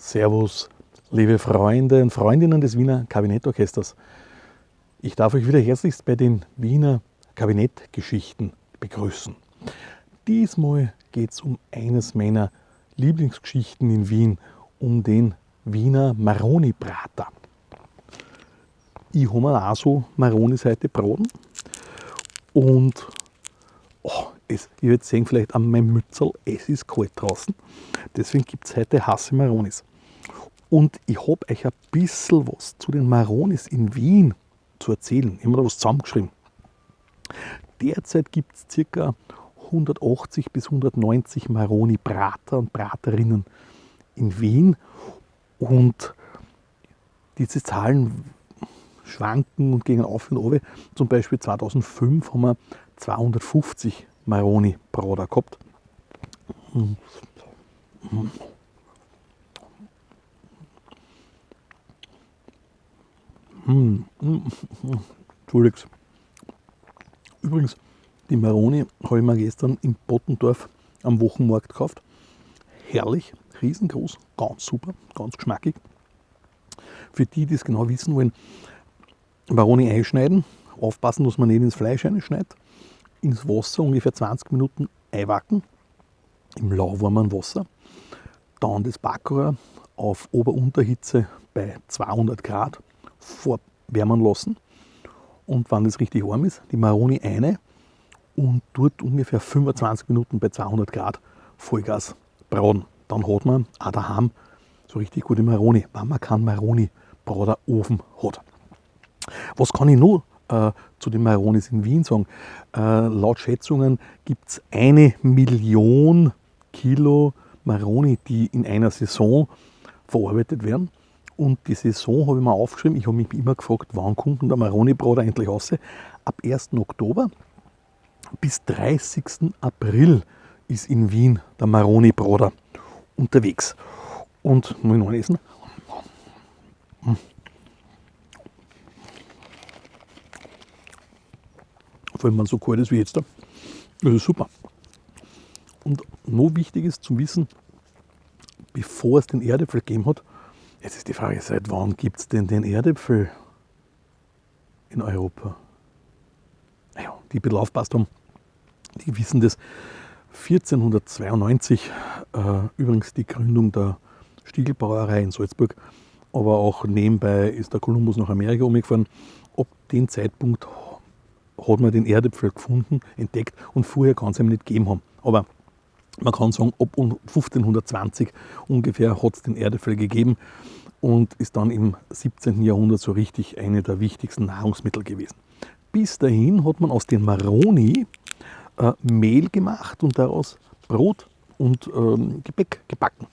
Servus, liebe Freunde und Freundinnen des Wiener Kabinettorchesters. Ich darf euch wieder herzlichst bei den Wiener Kabinettgeschichten begrüßen. Diesmal geht es um eines meiner Lieblingsgeschichten in Wien, um den Wiener Maroni-Prater. Ich habe mir auch so Maronis heute braten und oh, ihr werdet sehen vielleicht an meinem Mützerl, es ist kalt draußen. Deswegen gibt es heute heiße Maronis. Und ich habe euch ein bisschen was zu den Maronis in Wien zu erzählen. Ich habe mir da was zusammengeschrieben. Derzeit gibt es ca. 180 bis 190 Maroni-Prater und Praterinnen in Wien. Und diese Zahlen schwanken und gehen auf und runter. Zum Beispiel 2005 haben wir 250 Maroni-Brater gehabt. Entschuldigt. Übrigens, die Maroni habe ich mir gestern in Bottendorf am Wochenmarkt gekauft. Herrlich, riesengroß, ganz super, ganz geschmackig. Für die, die es genau wissen wollen, Maroni einschneiden, aufpassen, dass man nicht ins Fleisch einschneidet, ins Wasser ungefähr 20 Minuten einwacken, im lauwarmen Wasser. Dann das Backrohr auf Ober-Unterhitze bei 200 Grad vorwärmen lassen. Und wenn das richtig warm ist, die Maroni eine und dort ungefähr 25 Minuten bei 200 Grad Vollgas braten. Dann hat man auch daheim so richtig gute Maroni, wenn man keinen Maroni-Braterofen hat. Was kann ich noch zu den Maronis in Wien sagen? Laut Schätzungen gibt es 1 Million Kilo Maroni, die in einer Saison verarbeitet werden. Und die Saison habe ich mir aufgeschrieben. Ich habe mich immer gefragt, wann kommt denn der Maroni-Brater endlich raus? Ab 1. Oktober bis 30. April ist in Wien der Maroni-Brater unterwegs. Und muss ich noch essen? Vor allem, wenn es so kalt ist wie jetzt da. Das ist super. Und noch wichtig ist zu wissen, bevor es den Erdäpfel gegeben hat, jetzt ist die Frage, seit wann gibt es denn den Erdäpfel in Europa? Naja, die ein bisschen aufpasst haben, die wissen das. 1492, übrigens die Gründung der Stiegelbrauerei in Salzburg, aber auch nebenbei ist der Kolumbus nach Amerika umgefahren. Ab dem Zeitpunkt hat man den Erdäpfel gefunden, entdeckt und vorher kann es ihm nicht gegeben haben. Aber man kann sagen, ab 1520 ungefähr hat es den Erdäpfel gegeben und ist dann im 17. Jahrhundert so richtig eine der wichtigsten Nahrungsmittel gewesen. Bis dahin hat man aus den Maroni Mehl gemacht und daraus Brot und Gebäck gebacken.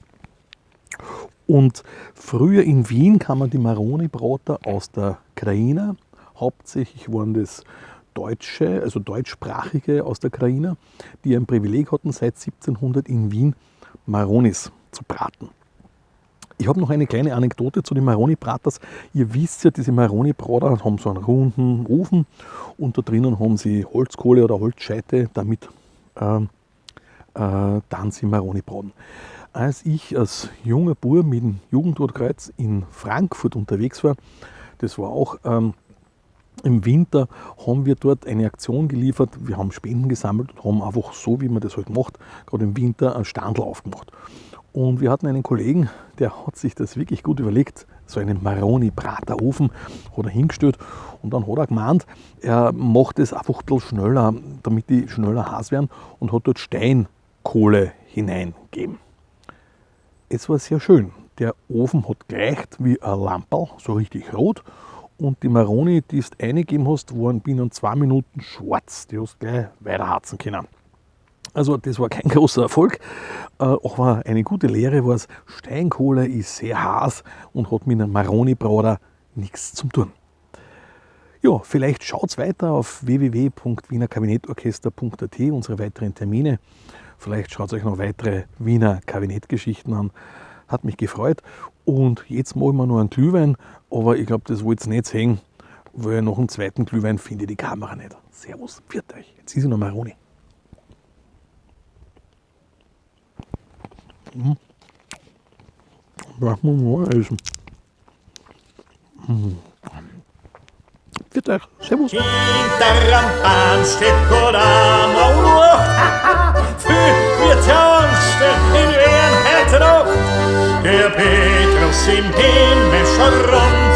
Und früher in Wien kamen die Maroni-Brater aus der Kraina. Hauptsächlich waren das Deutsche, also Deutschsprachige aus der Kraina, die ein Privileg hatten, seit 1700 in Wien Maronis zu braten. Ich habe noch eine kleine Anekdote zu den Maroni-Braters. Ihr wisst ja, diese Maroni-Brater haben so einen runden Ofen und da drinnen haben sie Holzkohle oder Holzscheite, damit dann sie Maroni braten. Als ich als junger Bub mit dem Jugendrotkreuz in Frankfurt unterwegs war, das war auch im Winter, haben wir dort eine Aktion geliefert. Wir haben Spenden gesammelt und haben einfach so, wie man das halt macht, gerade im Winter einen Standl aufgemacht. Und wir hatten einen Kollegen, der hat sich das wirklich gut überlegt, so einen Maroni-Braterofen hat er hingestellt und dann hat er gemeint, er macht es einfach ein bisschen schneller, damit die schneller heiß werden und hat dort Steinkohle hineingegeben. Es war sehr schön. Der Ofen hat geleicht wie ein Lamperl, so richtig rot. Und die Maroni, die du reingegeben hast, waren binnen 2 Minuten schwarz. Die hast du gleich weiterharzen können. Also das war kein großer Erfolg, aber eine gute Lehre war es, Steinkohle ist sehr heiß und hat mit einem Maroni-Brater nichts zu tun. Ja, vielleicht schaut's weiter auf www.wienerkabinettorchester.at, unsere weiteren Termine. Vielleicht schaut euch noch weitere Wiener Kabinettgeschichten an. Hat mich gefreut. Und jetzt machen wir noch einen Glühwein, aber ich glaub, das wollt's nicht sehen, weil nach dem zweiten Glühwein finde ich die Kamera nicht. Servus, pfiat euch. Jetzt ist sie noch Maroni. Brauchen wir noch essen. Pfiat euch. Servus. Hinterm Bahnsteig oder am Nacht, wir tanzten in Wien heute Nacht. Der Petrus im Himmel schon rund.